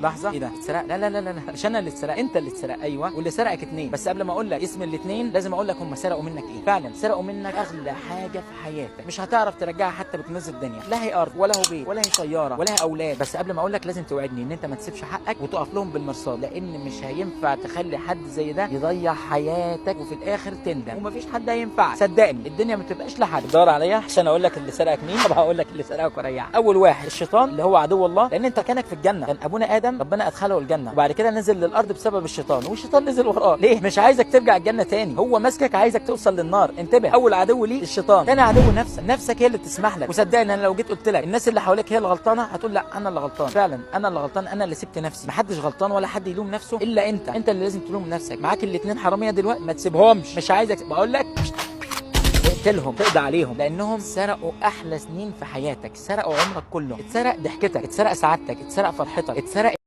لحظة، ايه ده؟ اتسرق؟ لا لا لا لا لا، مش انا اللي اتسرق، انت اللي اتسرق. ايوه، واللي سرقك اتنين. بس قبل ما اقول لك اسم الاتنين لازم اقول لك هم سرقوا منك ايه. فعلا سرقوا منك اغلى حاجة في حياتك، مش هتعرف ترجعها حتى بكنوز الدنيا. لا هي ارض ولا هو بيت ولا هي طيارة ولا هي اولاد. بس قبل ما اقول لك لازم توعدني ان انت ما تسيبش حقك وتقف لهم بالمرصاد، لان مش هينفع تخلي حد زي ده يضيع حياتك وفي الاخر تندم ومفيش حد هينفعك. صدقني الدنيا ما تبقاش لحد. دور عليا عشان اقول لك اللي سرقك مين. طب هقول لك اللي سرقك وريحك. اول واحد الشيطان اللي هو عدو الله، لان انت كانك في الجنة، كان ابونا ادم ربنا ادخله الجنة وبعد كده نزل للارض بسبب الشيطان، والشيطان نزل وراه. ليه؟ مش عايزك ترجع الجنة تاني، هو ماسكك عايزك توصل للنار. انتبه، اول عدو ليه الشيطان، تاني عدو نفسك، نفسك هي اللي بتسمح لك. وصدقني انا لو جيت قلت لك الناس اللي حواليك هي اللي غلطانة هتقول لا انا اللي غلطان، فعلا انا اللي غلطان، انا اللي سبت نفسي. محدش غلطان ولا حد يلوم نفسه الا انت، انت اللي لازم تلوم نفسك. معاك الاثنين حرامية دلوقتي، ما تسيبهمش، مش عايزك، بقول لك اقتلهم، تقضي عليهم، لانهم سرقوا احلى سنين في حياتك، سرقوا عمرك كله، اتسرق ضحكتك، اتسرق سعادتك، اتسرق فرحتك، اتسرق